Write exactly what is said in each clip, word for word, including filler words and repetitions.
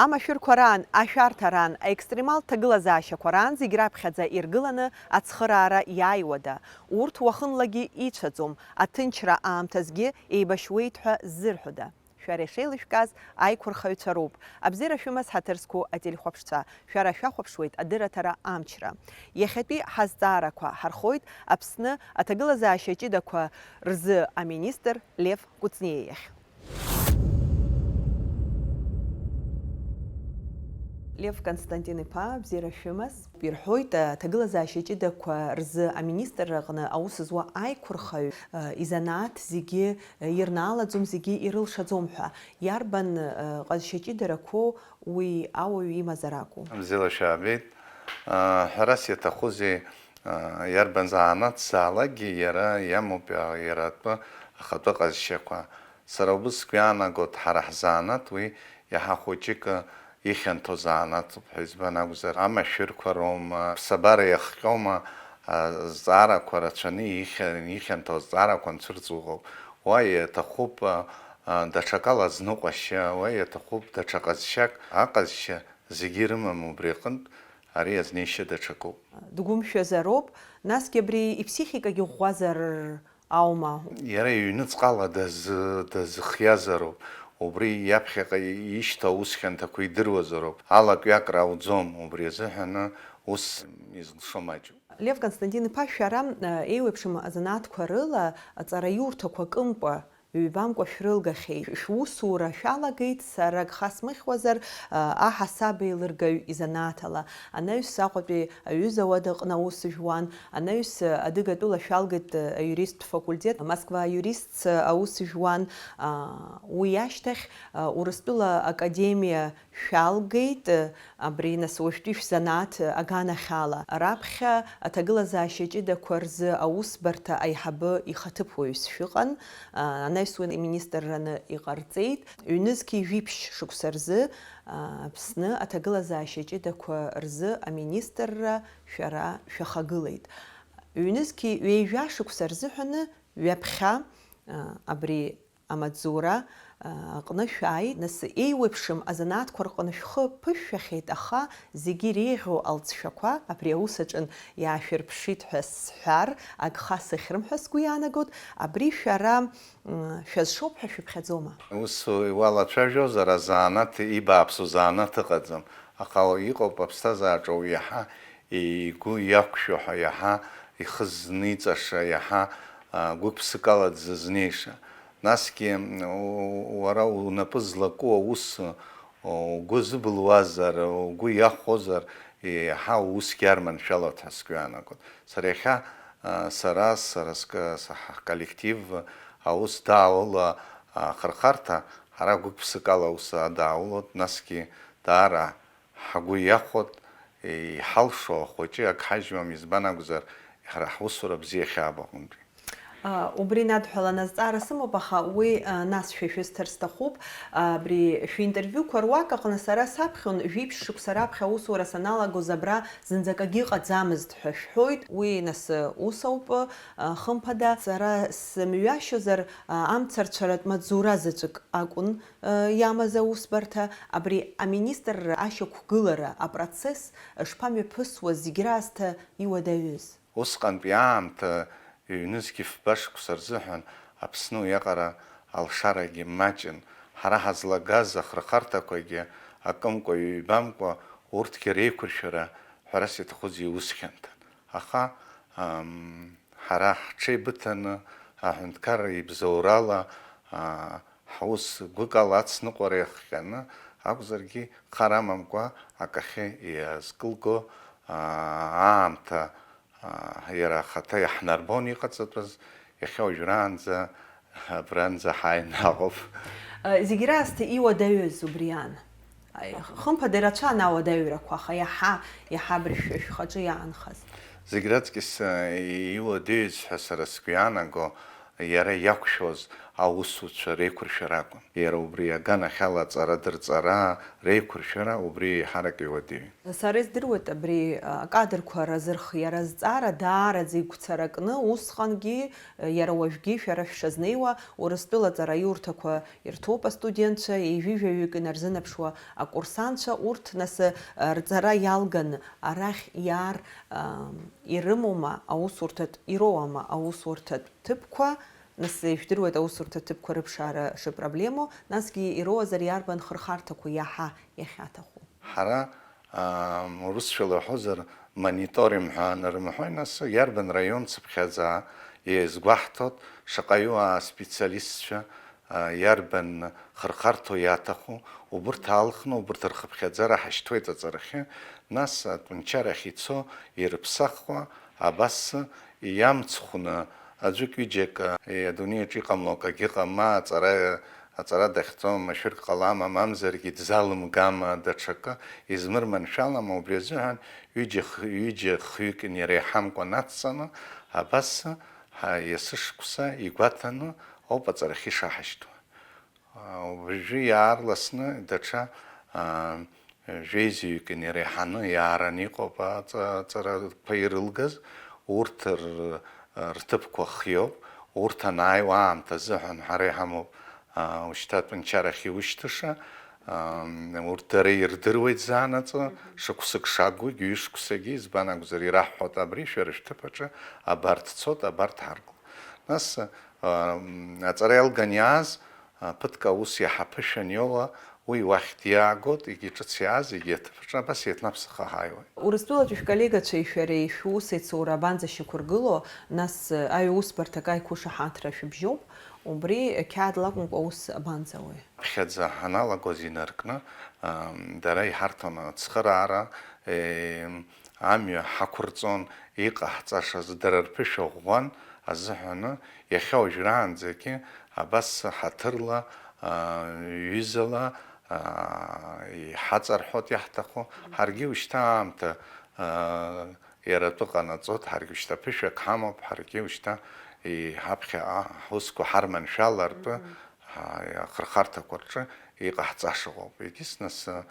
Амашәырқәа раан, ашәарҭа раан, аекстремалтә ҭагылазаашьақәа раан зегь раԥхьаӡа иргыланы ацхыраара иааиуада? Урҭ уахынлагьы ицәаӡом, аҭынчра аамҭазгьы еибашьуеит ҳәа ззырҳәода? Шәара ишеилышәкааз аиқәырхаҩцәа роуп. Абзиара шәымаз, ҳаҭыр зқәу ателехәаԥшцәа, шәара шәахәаԥшуеит адырраҭара Амчра. Иахьатәи ҳазҵаарақәа ҳархоит Аԥсны аҭагылазаашьа ҷыдақәа рзы аминистр Лев Кәыҵниа иахь. Лев Константин-иԥа, бзиара шәымаз. Ирҳәоит, аҭагылазаашьа ҷыдақәа рзы аминистрра аҟны аус зуа аиқәырхаҩ, изанааҭ зегьы ирнаалаӡом, зегьы ирылшаӡом ҳәа. Иарбан ҟазшьа ҷыдарақәоу уи ауаҩ имазар акәу? Бзиала шәаабеит. Ҳәарас иаҭахузеи, иарбан занааҭзаалакгьы иара иамоуп иара атәы ахатәы ҟазшьақәа. Сара убыс сгәы иаанагоит, ҳара ҳзанааҭ уи иаҳа хәыҷык ихьанҭоу занааҭуп ҳәа, избан акәзар, амашәырқәа роума, аԥсабара иахҟьома, азҵаарақәа рацәаны ихьа-, ихьанҭоу азҵаарақәа анцәырҵуа ыҟоуп. Уа иаҭахуп, а, а, даҽакала азныҟәашьа, уа иаҭахуп даҽа ҟазшьак, аҟазшьа зегьы ирымам убри аҟынтә, ари азнеишьа даҽакуп. Дгәымшәазароуп, насгьы абри иԥсихикагьы ӷәӷәазар аума? Иара иҩныҵҟала дазы-, дазыхиазароуп, убри иаԥхьаҟа ишьҭоу аус хьанҭақәа идыруазароуп, алакҩакра ауӡом, убри азыҳәаны ус изылшо маҷуп. Лев Константин-иԥа, шәара, э, еиуеиԥшым азанааҭқәа рыла аҵараиурҭақәа кымкәа, ҩбамкәа шәрылгахьеит. Шәусура шәалагеит, сара гха смыхьуазар, э, аҳасабеилыргаҩ изанааҭ ала. Анаҩс Аҟәатәи аҩыза уадаҟны аус жәуан, анаҩс, э, Адыгатәыла шәалгеит, э, аиуристтә факультет, Москва аиуристс, э, аус жәуан, а, уи ашьҭахь, э, Урыстәыла академиа шәалгеит, абри, нас, уажәтәи шәзанааҭ аганахьала. Раԥхьа аҭагылазаашьа ҷыдақәа рзы аусбарҭа аиҳабы ихаҭыԥуаҩс шәыҟан, анаҩс уи министрраны иҟарҵеит. Ҩнызқьи жәиԥшь шықәса рзы, Аԥсны аҭагылазаашьа ҷыдақәа рзы аминистрра шәара шәахагылеит. Ҩнызқьи ҩеижәа шықәса рзыҳәаны ҩаԥхьа, абри амаҵзура, а, аҟны шәааит, нас, еиуеиԥшым азанааҭқәа рҟны шәхы ԥышәшәахьеит, аха зегьы иреиӷьу алҵшәақәа абри аус аҿын иаашәырԥшит ҳәа сҳәар, агха сыхьрым ҳәа сгәы иаанагоит, абри шәара, м, шәазшоуп ҳәа шәыԥхьаӡома? Ус уалацәажәозар, азанааҭ, ибааԥсу занааҭ ыҟаӡам, аха иҟоуп аԥсҭазаараҿы уаҩ иаҳа игәы иақәшәо ҳәа, иаҳа ихы зниҵаша, иаҳа, а, гәык-ԥсыкала дзызнеиша. Насгьы, у-, уара унапы злаку аус, у-, угәы зыбылуазар, угәы иахәозар, еиҳа усгьы арманшәалоит ҳәа сгәы иаанагоит. Сара иахьа, а, сара, сара ск-, са-, ҳколлектив аус даауло ахырхарҭа, ҳара гәык-ԥсыкала аус адааулоит, насгьы даара ҳгәы иахәоит, иҳалшо ахәыҷы ак ҳажьуам, избан акәзар, ҳара ҳусура бзиахьаап аҟынтәи. А, убри надҳәаланы азҵаара сымоуп, аха уи, а, нас шәа ишәысҭар сҭахуп. А, абри шәинтервиуқәа руак аҟны сара саԥхьон, жәиԥшь шықәса раԥхьа аусура саналагоз абра зынӡак акгьы ыҟаӡамызт ҳәа шәҳәоит. Уи нас, а, ус ауп, а, хымԥада, сара сымҩашьозар, а, амцарцәаратә маҵзура заҵәык акәын, а, иамаз аусбарҭа. Абри аминистрра ашьақәгылара апроцесс шԥамҩаԥысуаз, зегь раасҭа иуадаҩыз? Усҟантәи аамҭа ҩнызқьи фба шықәса рзыҳәан Аԥсны уиаҟара алшарагьы маҷын. Ҳара ҳазлагаз ахырхарҭақәагьы акымкәа, ҩбамкәа, урҭгьы реиқәыршәара, ҳәарас иаҭахузеи, ус хьанҭан. Аха, ам, ҳара ҳҽеибыҭаны, аҳәынҭқарра ибзоурала, а, ҳус гәыкала ацныҟәара иахҟьаны акәзаргьы, хар амамкәа акахьы иазкылго, аа, аамҭа, аа, иара ахаҭа иаҳнарбон иҟаҵатәыз, иахьа уажәраанӡа абранӡа ҳааины ҳаҟоуп. Зегь раасҭа иуадаҩыз убри аан. Хымԥада ирацәан ауадаҩрақәа, аха иаҳа, иаҳа абри шәхаҿы иаанхаз. Зегь раҵкьыс, э, иуадаҩыз ҳәа сара сгәы иаанаго, иара иақәшәоз аусуцәа реиқәыршәара акәын. Иара убри аганахьала аҵара дырҵара, реиқәыршәара убри еиҳарак иуадаҩын. Сара издыруеит абри, а, акадрқәа разырх иара зҵаара даараӡа игәцаракны, усҟангьы, а, иара уажәгьы шәара шәшазнеиуа, Урыстәыла аҵараиурҭақәа ирҭоуп астудентцәа, ҩажәаҩык инарзынаԥшуа акурсантцәа, урҭ нас, а, рҵара иалганы арахь иаар, а, ирымоума аусурҭатә, ироуама аусурҭатә ҭыԥқәа, нас ижәдыруеит аусурҭа ҭыԥқәа рыԥшаара шыпроблемоу, насгьы ироуазар иарбан хырхарҭақәа иаҳа иахьаҭаху? Ҳара, аа, урысшәала уҳәозар, мониторим ҳәа анырмаҳәои, нас иарбан раион цыԥхьаӡа иазгәаҳҭоит, шаҟаҩы аа специалистцәа, аа, иарбан хырхарҭоу иаҭаху, убырҭ аалхны, убырҭ рхыԥхьаӡара ҳашьҭуеит аҵарахьы, нас атәанчарахь ицо ирыԥсахуа, абас иамцхәны, аӡәык-ҩыџьак, е, адунеиаҿ иҟамло акагьы ыҟам, ма аҵара, аҵара дахьцо машәырк ҟалама, мамзаргьы дзалымгама, даҽакы измырманшәалама, убри азыҳәан ҩыџьа х-, ҩыџьа хҩык инареиҳамкәа нацҵаны, абас, ҳа, есышықәса игәаҭаны ауп аҵарахьы ишаҳашьҭуа. Уажәы иаарласны даҽа, аа, жәеизаҩык инареиҳаны иаараны иҟоуп аҵа-, аҵарақәа ирылгаз, урҭ р-, рҭыԥқәа хиоуп, урҭ анааиуа аамҭа азыҳәан ҳара иҳамоуп, аа, ушьҭа атәанчарахь иушьҭыша, аа, урҭ дара ирдыруеит заанаҵы, шықәсык шакәгьы, ҩышықәсагьы, избан акәзар, ираҳҳәоит абри шәара шәҭыԥ аҿы абарҭ цоит, абарҭ ҳаргылоит. Нас, аа, аҵара иалган иааз, Ԥыҭк аус иаҳа ԥышәан иоуа, уи уахь диаагоит, егьи ҿыц иааз, егьи аҭыԥаҿы, абас еиҭнаԥсахаа ҳааиуеит. Урыстәылатәи шәколлегацәеи шәареи шәус еицура абанӡа шьақәыргыло, нас, аҩ-усбарҭак аиқәышаҳаҭра шәыбжьоуп, убри қьаад лакәымкәа аус абанӡауеи? Ԥхьаӡа ҳаналагоз инаркны, ам, дара иҳарҭон ацхыраара, е, амҩа ҳақәырҵон, иҟаҳҵашаз дара рԥышәа ӷәӷәан азыҳәаны, иахьа уажәраанӡагьы абас ҳаҭырла, аа, ҩызала, аа, иҳаҵарҳәоит иаҳҭаху. Ҳаргьы ушьҭа аамҭа, аа, иара атәы ҟанаҵоит, ҳаргьы ушьҭа ԥышәак ҳамоуп, ҳаргьы ушьҭа иҳаԥхьа, а, ҳусқәа ҳарманшәалартә, Ҳа-, ахырхарҭақәа рҿы иҟаҳҵаша ыҟоуп. Егьыс нас, а,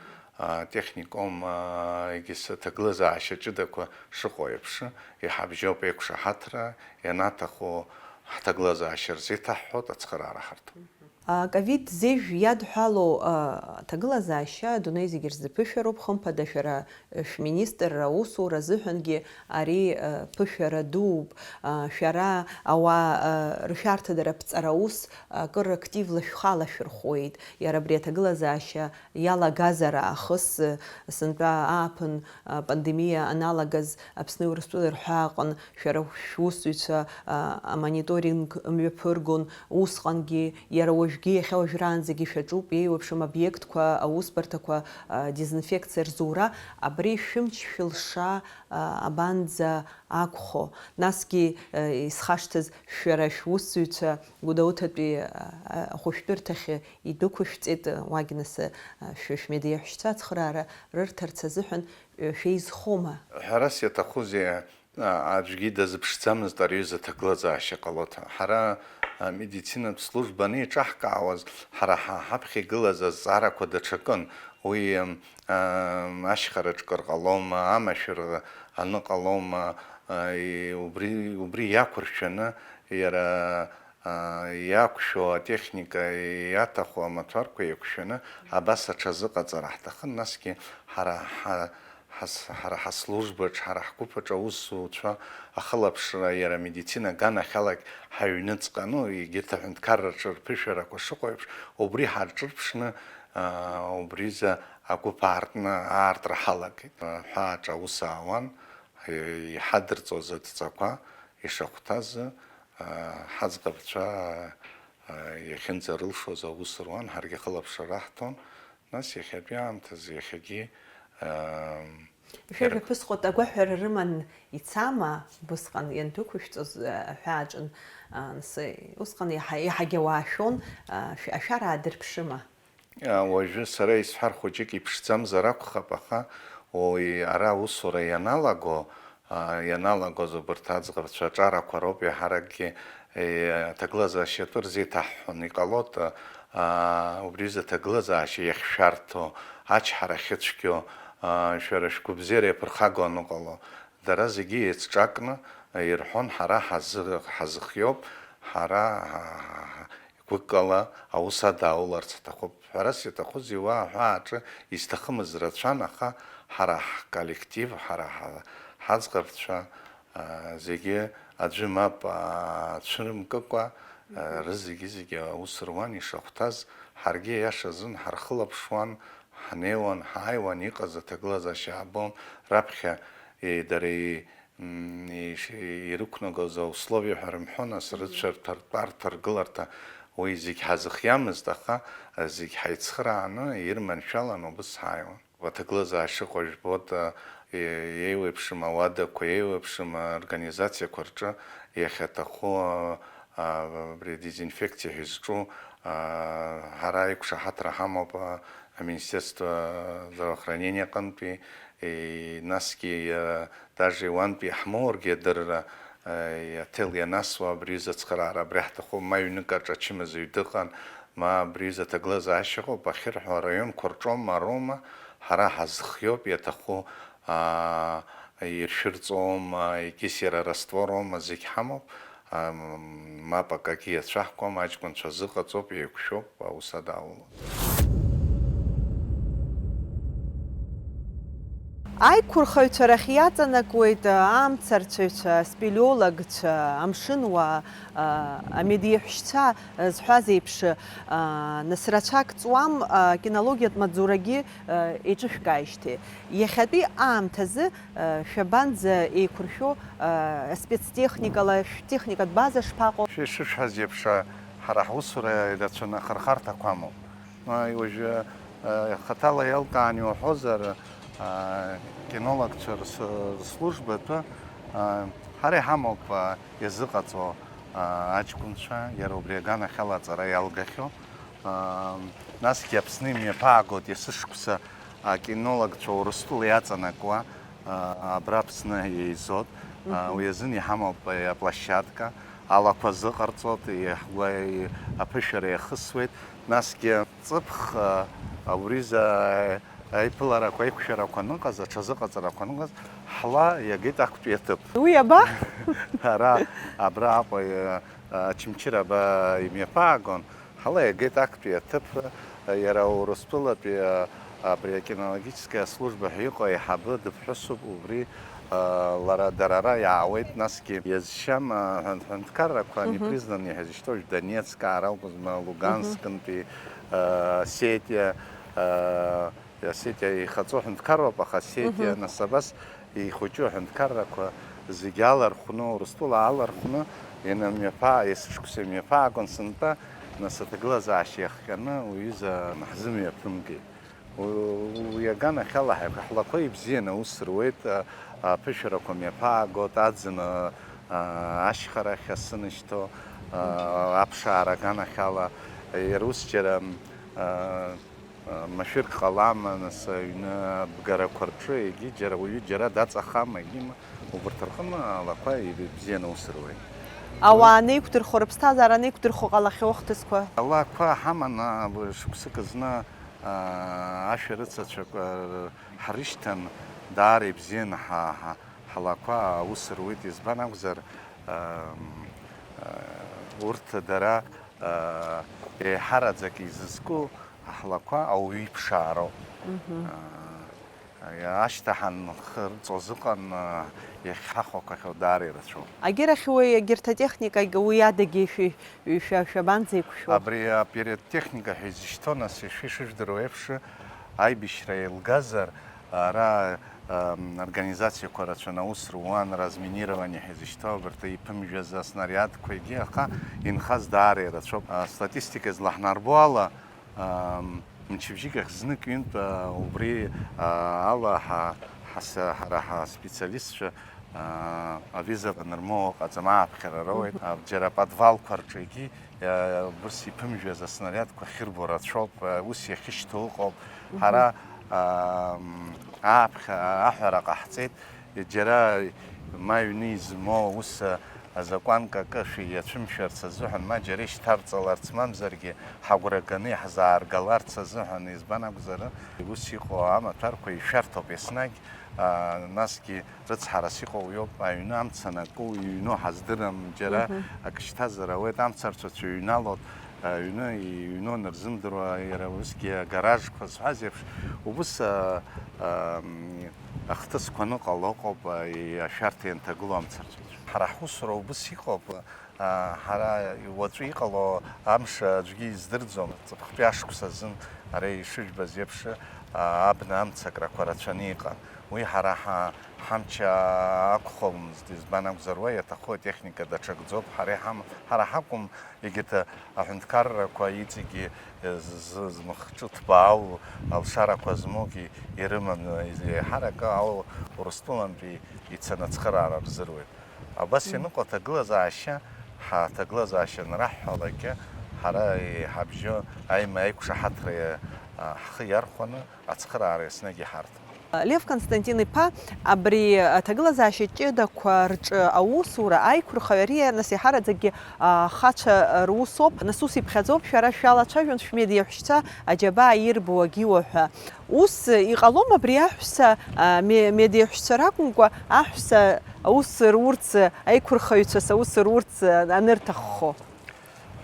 атехникум, а, егьыс аҭагылазаашьа ҷыдақәа шыҟоу еиԥш, иҳабжьоуп еиқәшаҳаҭра, ианаҭаху ҳҭагылазаашьа рзеиҭаҳҳәоит, ацхыраара ҳарҭом. А, ковид зежә иадҳәалоу, а, аҭагылазаашьа адунеи зегьы рзы ԥышәароуп, хымԥада шәара шәминистрра аусура азыҳәангьы ари, э, ԥышәара дууп. Э, шәара ауаа, э, ршәарҭадара аԥҵара аус акыр активла шәхалашәырхәуеит. Иара абри аҭагылазаашьа иалагазар аахыс, э, сынтәа ааԥын, э, апандемиа аналагаз Аԥсни Урыстәылеи рҳәааҟны шәара шәусзуҩцәа, э, амониторинг мҩаԥыргон, усҟангьы, иара уажәгьы, иахьа уажәраанӡагьы шәаҿуп, еиуеиԥшым обиектқәа, аусбарҭақәа, а, дезинфекциа рзура, абри шәымч шәылша, а, абанӡа акәхо? Насгьы, а, исхашҭыз шәара шәусзуҩцәа Гәдоуҭатәи, а, а, ахәышәтәырҭахь идәықәышәҵеит, уагь нас, а, шәа шәмедеиҳәшьцәа ацхыраара рырҭарц азыҳәан, а, шәеизхома? Ҳәарас иаҭахузеи, а, аӡәгьы дазыԥшӡамызт ари аҩыза аҭагылазаашьа ҟалоит ҳәа. Ҳара, а, медицинатә служба анеиҿаҳкаауаз, ҳара ҳа-, ҳаԥхьа игылаз азҵаарақәа даҽакын. Уи, ам, а, ашьхараҿ кыр ҟалома, амашәыр аныҟалома, а, и-, убри, убри иақәыршәаны иара, а, иақәшәо атехника иаҭаху амаҭәарқәа еиқәшәаны абас аҽазыҟаҵара ҳҭахын, насгьы ҳара ҳа-, ҳас-, ҳара ҳаслужбаҿ, ҳара ҳгәыԥ аҿы аусзуҩцәа ахылаԥшра иара амедицина аганахьалагь ҳаҩныҵҟа, ну, егьырҭ аҳәынҭқарраҿы рԥышәарақәа шыҟоу еиԥш, убри ҳарҿырԥшны, аа, убризы агәыԥ аартны, аартра ҳалагеит. Аҳәааҿ аус аауан, иҳадырҵоз адҵақәа ишахәҭаз, аа, ҳаӡӷабцәа, аа, иахьынӡарылшоз аус руан, ҳаргьы ахылаԥшра раҳҭон. Нас иахьатәи аамҭазы иахьагьы, ам, Шәа иара шәаԥысҟо агәаҳәара рыман ицама, убысҟан иандәықәышәҵоз, а, аҳәааҿын, а, нас, усҟан иаҳа-, иаҳагьы ауаа шәон, а, шә-, ашәара аадырԥшыма? А, уажәы сара исҳәар хәыҷык иԥшӡамзар акәхап, аха уи ара аусура ианалаго, а, ианалагоз убарҭ аӡӷабцәа аҿарақәа роуп иаҳаракгьы, Е, аҭагылазаашьа атәы рзеиҭаҳҳәон, иҟалоит, а, убри аҩыза аҭагылазаашьа иахьшәарҭоу, ачҳара ахьыцәгьоу, а, шәара шәгәабзиара иаԥырхагоу аныҟало, дара зегьы еицҿакны ирҳәон, ҳара ҳазы-, ҳазыхиоуп, ҳара, ҳа-, ҳа-, ҳа-, гәыкала аус адауларц аҭахуп. Ҳәарас иаҭахузеи, уа аҳәаа аҿы изҭахымыз рацәан, аха ҳара ҳколлектив, ҳара ҳа-, ҳаӡӷабцәа, аа, зегьы аӡәы мап, аа, цәырымкыкәа, аа, рызегьы-зегьы аус руан ишахәҭаз, ҳаргьы аиаша азын ҳархылаԥшуан, ҳнеиуан, ҳааиуан, иҟаз аҭагылазаашьа аабон, раԥхьа, е, дара и-, м, иш-, ирықәнагоз аусловиа ҳәа рымҳәо, нас, рыцәарҭа, ртәарҭа, ргыларҭа, уи зегь ҳазыхиамызт, аха, а, зегь ҳаицхырааны ирманшәалан убыс ҳааиуан. Аҭагылазаашьа ыҟоу жәбоит, а, е-, еиуеиԥшым ауадақәа, еиуеиԥшым аорганизациақәа рҿы иахьаҭаху, а, а, абри адезинфекциа ҳәа изҿу, а, ҳара аиқәшаҳаҭра ҳамоуп, а, Аминистерство здравоохранения аҟынтәи, и, насгьы, а, даже уантәи иаҳмоургьы адырра, а, иаҭел ианасуа абри аҩыза ацхыраара абри ҳҭахуп, ма ҩнык аҿы ачымазаҩ дыҟан, ма абри аҩыза аҭагылазаашьа ыҟоуп ахьырҳәо, араионқәа рҿоума, ароума, ҳара ҳазхиоуп иаҭаху, аа, иршәырҵоума, егьыс иара раствор аума, зегь ҳамоуп. Ам, мап акагьы иацәаҳкуам, аҷкәынцәа азыҟаҵоуп, еиқәшәоуп, аус адаулоит. Аиқәырхаҩцәа рахь иаҵанакуеит, а, амцарцәаҩцәа, аспелеологцәа, амшынуаа, а, амедеиҳәшьцәа, а, зҳәаз еиԥш, а, нас рацәак ҵуам, а, кинологиатә маҵзурагьы, а, еиҿышәкааижьҭеи. Иахьатәи аамҭазы, а, шәабанӡа еиқәыршәо, а, спецтехникала, шәтехникатә база шԥаҟоу? Шәа-, ишышәҳәаз еиԥш, а, ҳара ҳусура ирацәаны ахырхарҭақәа амоуп. Ма уажәы, а, хаҭала иалкааны иуҳәозар, а, кинологцәа рс-, рслужбатәы, а, ҳара иҳамоуп, а, иазыҟаҵо, а, аҷкәынцәа, иара убри аганахьала аҵара иалгахьоу. А, насгьы Аԥсны имҩаԥаагоит есышықәса акинологцәа Урыстәыла иаҵанакуа, а, абра Аԥсны еизоит. А, уи азын иҳамоуп, а, аплощадка, алақәа азыҟарҵоит, иаҳгәа-, и-, аԥышәара иахысуеит. Насгьы ҵыԥх, а, ауриза аиԥыларақәа, аиқәшәарақәа аныҟаз, аҽазыҟаҵарақәа аныҟаз, ҳла иагеит актәи аҭыԥ. Уи аба? Ара, абра Аҟәа, а, Очамчыра аба имҩаԥаагон, ҳла иагеит актәи аҭыԥ, иара Урыстәылатәи, а, абри акинологическая служба ҳәа иҟоу аиҳабы дыԥҳәысуп, убри, а, лара, дара ара иаауеит, насгьы иазшьам, а, ҳәан-, ҳәынҭқаррақәа, мгм, непризнанные ҳәа изышьҭоу, Донецк аара акәызма, Луганскынтәи, а, Осетиа, а, Осетиа ихаҵоу ҳәынҭқарроуп, аха Осетиа, мгм, нас абас ихәыҷу аҳәынҭқаррақәа зегьы алархәны, Урыстәыла алархәны, ианымҩаԥаа-, есышықәса имҩаԥаагон сынтәа, нас аҭагылазаашьа иахҟьаны уҩыза ҳзымҩаԥымгеит. У-, уи аганахьала ҳа-, ҳлақәа ибзианы аус руеит, а-, аԥышәарақәа мҩаԥаагоит, аӡын, а-, а-, ашьхарахь асы нышьҭоу, а-, аԥшаара аганахьала, иара ус џьара, а-, Машәырк ҟалама, нас, аҩны абгарақәа рҿы, егьи џьара уаҩы џьара даҵахама, егьима, убарҭ рҟны алақәа ибзианы аус руеит. Ауаа анеиқәдырхо, рыԥсҭазаара анеиқәдырхо ҟалахьоу ахҭысқәа? Алақәа ҳаман, а, шықәсык зны, а, ашәарыцацәақәа ҳрышьҭан, даара ибзианы ҳа-, ҳа-, ҳалақәа аус руеит, избан акәзар, а, а, урҭ дара, а, еиҳараӡак изызку Аҳлақәа ауаҩы иԥшаароуп. Мгм. Аа, ашьҭа ҳанхырҵоз ыҟан, аа, иахьҳахәақәахьоу даара ирацәоуп. Агьырахь уи, егьырҭ атехникагьы уи адагьы шәи-, шәа-, шәабанӡеиқәшәо? Абри апиротехника ҳәа изышьҭоу, нас, ишәы-, ишыжәдыруа еиԥш, аибашьра еилгазар, ара, ам, организациақәа рацәаны аус руан, разминирование ҳәа изышьҭоу, абарҭ иԥымжәаз аснариадқәагьы, аха инхаз даара ирацәоуп. А, статистика излаҳнарбо ала, Ам, мчыбжьык ахь знык-ҩынтә, а, убри, а, ала ҳа-, ҳаса-, ҳара ҳаспециалистцәа, а, авиза анырмоуа ҟаҵам, ааԥхьара роуеит. Мгм. А, џьара аподвалқәа рҿы егьи, а, убыс иԥымжәаз аснариадқәа ахьырбо рацәоуп, а, ус иахьышьҭоу ыҟоуп. Мгм. Ҳара, ам, ааԥхьа аҳәара ҟаҳҵеит. Џьара ма аҩны измоу аус, а, Азакәанк акы шәиацәымшәарц азыҳәан, ма џьара ишьҭарҵаларц, мамзаргьы ҳагәра ганы иаҳзааргаларц азыҳәан, избан акәзар, ус иҟоу амаҭәарқәа ишәарҭоуп еснагь, аа, насгьы рыцҳарас иҟоу иоуп, аҩны амца анаку, иҩну ҳаздырам, џьара Мгм. ак шьҭазар ауеит, амцарцәацәа ҩналоит, аҩны иҩну анырзымдыруа, иара усгьы агаражқәа зҳәаз еиԥш, убыс, аа, аа, ахҭысқәа аныҟало ыҟоуп, аа, ашәарҭа ианҭагылоу амцарцәацәа. Ҳара ҳусура убыс иҟоуп, аа, ҳара уаҵәы иҟало амш аӡәгьы издырӡом, ҵыԥхтәи ашықәс азын ара ишыжәбаз еиԥш, аа, абна амцакрақәа рацәаны иҟан. Уи ҳара ҳа-, ҳамч акәхомызт, избан акәзар, уа иаҭаху атехника даҽакӡоуп, ҳара иҳам-, ҳара ҳакәым, егьырҭ аҳәынҭқаррақәа иҵегьы з-, з-, змыхҿы ҭбаау алшарақәа змоугьы ирыманы, еиҳарак ау Урыстәылантәи ицаны ацхыраара рзыруеит. Абас Мм. ианыҟоу аҭагылазаашьа, ҳа-, аҭагылазаашьа анраҳҳәалакгьы, ҳара иҳабжьо аима-, аиқәшаҳаҭра иа-, а, ҳхы иархәаны ацхыраара еснагь иҳарҭон. Лев Константин-иԥа, абри аҭагылазаашьа ҷыдақәа рҿы аусура, аиқәырхаҩ ари, нас, иаҳараӡакгьы, а, ахацәа русоуп. Нас ус иԥхьаӡоуп, шәара шәалацәажәон шәмедеиҳәшьцәа аџьабаа ирбо агьиуа ҳәа. Ус иҟалом абри аҳәса, а, ме-, медеиҳәшьцәа ракәымкәа, аҳәса аус рурц, аиқәырхаҩцәа аус рурц анырҭаххо?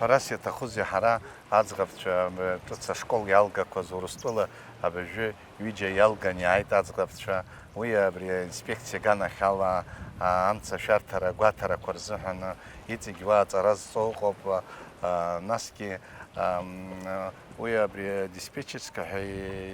Ҳәарас иаҭахузеи, ҳара аӡӷабцәа, м, ҿыц ашкол иалгақәаз Урыстәыла абыржәы ҩыџьа иалган иааит аӡӷабцәа. Уи абри аинспекциа аганахьала, а, амца шәарҭара агәаҭарақәа рзыҳәан, а, иҵегь уа аҵара зҵо ыҟоуп, а, а, насгьы, ам, а, уи абри диспетчерска ҳәа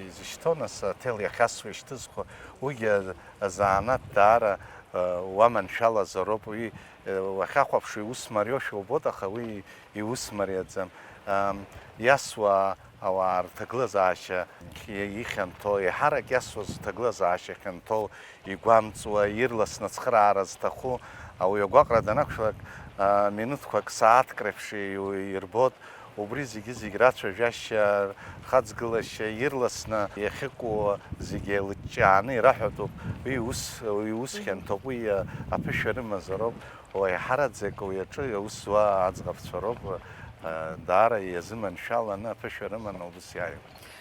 изышьҭоу, нас, аҭел иахьасуа ишьҭызхуа, уигьы а-, азанааҭ даара, а, уаманшәалазароуп. Уи, а, уахьахәаԥшуа иус мариоушәа убоит, аха уи иус мариаӡам. Ам, иасуа ауаа рҭагылазаашьа ихьанҭоу, еиҳарак иасуаз рҭагылазаашьа хьанҭоу, игәамҵуа, ирласны ацхыраара зҭаху, ауаҩы агәаҟра данақәшәалак, а, минуҭқәак, сааҭк реиԥш иу-, ирбоит. Убри зегьы-зегь рацәажәашьа, рхаҵгылашьа, ирласны иахьыкәу зегьы еилыҷҷааны ираҳәатәуп. Уи ус, уи ус Мгм. хьанҭоуп, уи, а, аԥышәа рымазароуп. Уи аиҳараӡак уи аҿы аус зуа аӡӷабцәа роуп, э, даара иазыманшәаланы аԥышәа рыманы убыс иааиуеит.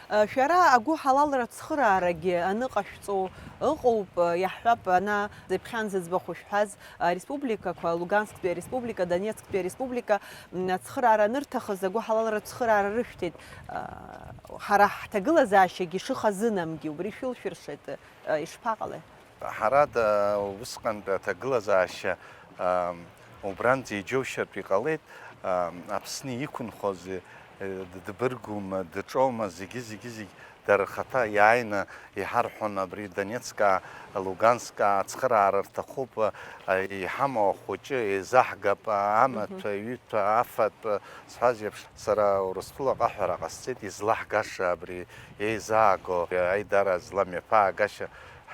Э, шәара агәыҳалалра ацхыраарагьы аныҟашәҵо ыҟоуп, э, иаҳҳәап, ана Зеԥхьан зыӡбахә шәҳәаз, э, республикақәа, Лугансктәи ареспублика, Донецктәи ареспублика, м, ацхыраара анырҭахыз, агәыҳалалра ацхыраара рышәҭеит, э, ҳара ҳҭагылазаашьагьы шыхазынамгьы убри шәылшәыршеит, э, ишԥаҟалеи? Ҳарада усҟантәи аҭагылазаашьа, ам, убранӡа иџьоушьартә иҟалеит, ам, Аԥсны иқәынхоз, э, д-, дбыргума, дҿоума, зегьы, зегьы, зегь дара рхаҭа иааины иҳарҳәон, абри Донецкаа, Луганскаа ацхыраара рҭахуп, а, иҳамоу ахәыҷы еизаҳгап, а, амаҭәа, Мгм. ҩыҭәа, афатә, а, сҳәаз еиԥш, сара Урыстәыла аҟаҳәара ҟасҵеит, излаҳгаша абри еизааго, аидара зламҩаԥаагашьа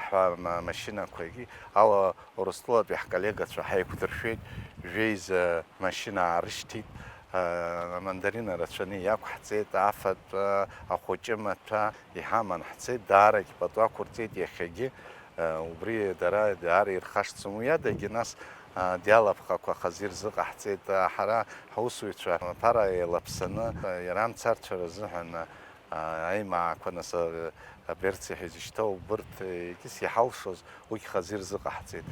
ҳәа ма-, машьынақәагьы ала Урыстәылатәи ҳколлегацәа ҳаиқәдыршәеит, жәеиза машьына аарышьҭит, а, амандарина рацәаны иақәҳҵеит, афатә, а, ахәыҷы маҭәа иҳаман ҳцеит, даарагь пату ақәырҵеит иахьагьы, а, убри дара даара ирхашҭӡом. Уи адагьы нас, а, диалаԥхақәа хазы ирзыҟаҳҵеит, а, ҳара ҳаусзуҩцәа аԥара еилаԥсаны, а, иара амцарцәа рзыҳәан, а, аимаақәа, нас, а, аберци ҳәа изышьҭоу убырҭ, егьыс иҳалшоз уигь хазы ирзыҟаҳҵеит.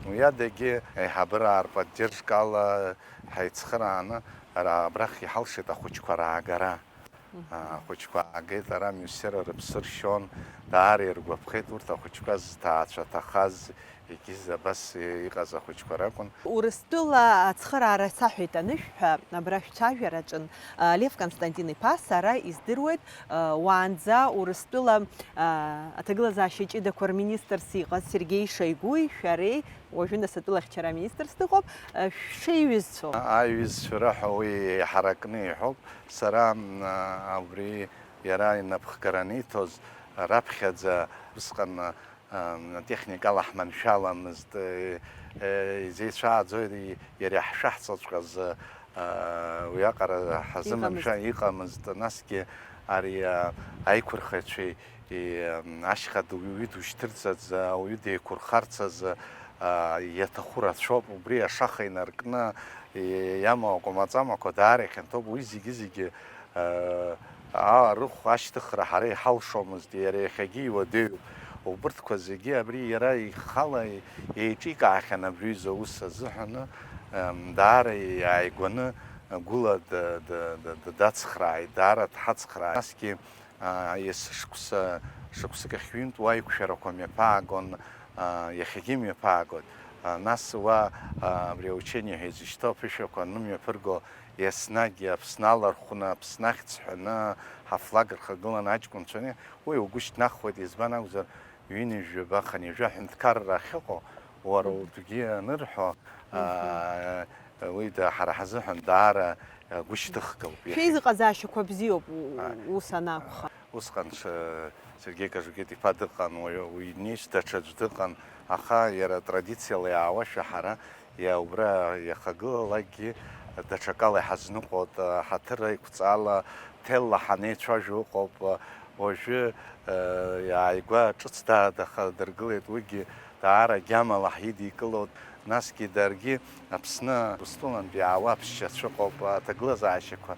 Уи адагьы аиҳабыра аарподдержкала ҳаицхырааны ара абрахь иҳалшеит ахәыҷқәа раагара. Мгм. А, ахәыҷқәа аагеит, ара мҩасыра рыԥсы ршьон, даара иргәаԥхеит урҭ ахәыҷқәа зҭаацәа ҭахаз, егьыс абас иҟаз ахәыҷқәа ракәын. Урыстәыла ацхыраара саҳәеит анышәҳәа, абра шәцәажәараҿын, а, Лев Константин-иԥа сара издыруеит, а, уаанӡа Урыстәыла, а, аҭагылазаашьа ҷыдақәа рминистрс иҟаз Сергеи Шойгуи шәареи, уажәы нас атәылахьчара аминистрс дыҟоуп, а, шәшеиҩызцәоу. Аиҩызцәа раҳәа уи еиҳаракны иҳәоуп. Сара, м, а, убри иара инапхгара аниҭоз раԥхьаӡа усҟан, а, ам, атехникала ҳманшәаламызт, э, э, изеицәааӡои иара иаҳшаҳҵаҵәҟьаз, э, уиаҟара ҳазыманшәа Иҟамызт. Иҟамызт, насгьы ари, а, аиқәырхаҩцәеи, и, ам, ашьха ду-, уаҩы душьҭырҵаӡа, ауаҩы деиқәырхарц азы, аа, иаҭаху рацәоуп, убри ашаха инаркны, и-, иамоу акәамаҵамақәа даара ихьанҭоуп, уи зегьы-зегьы, аа, аа, рыхә ашьҭыхра ҳара иҳалшомызт, иара иахьагьы иуадаҩуп. Убырҭқәа зегьы абри иара ихала еиҿикаахьан абри аҩыза аус азыҳәаны, ам, даара иааигәаны, гәыла д-, д-, д-, д-, дацхрааит, даара дҳацхрааит. Насгьы, аа, есышықәса, шықәсык ахь ҩынтә уа иқәшәарақәа мҩаԥаагон, аа, иахьагьы мҩаԥаагоит. Аа, нас уа, аа, абри аучение ҳәа изышьҭоу аԥышәақәа анымҩаԥырго, еснагь Аԥсны алархәны, Аԥсны ахьӡ ҳәаны, ҳафлаг рхагыланы аҷкәынцәа ани-, уи угәы шьҭнахуеит, избан акәзар, ҩынҩажәаба, хынҩажәа ҳәынҭқарра ахьыҟоу, уара Мгм. утәгьы анырҳәо, Мгм. аа, уи да-, ҳара ҳзыҳәан даара, а, гәышьҭыхгоуп. Иахьа- Шәеизыҟазаашьақәа бзиоуп, у-, Ааи. ус анакәха. Усҟан ш-, Сергеи Кажугет-иԥа дыҟан, уаҩ, уи днеишь даҽаӡә дыҟан, аха иара традициала иаауашәа ҳара иа-, убра иахагылалакгьы даҽакала иҳазныҟәоит, а, ҳаҭыр еиқәҵала ҭелла ҳанеицәажәо ыҟоуп, а, уажәы, а, иааигәа ҿыц даадахадыргылеит, уигьы даара гьамала ҳидикылоит, насгьы даргьы Аԥсны Урыстәылантәи иаауа аԥсшьацәа ыҟоуп, аҭагылазаашьақәа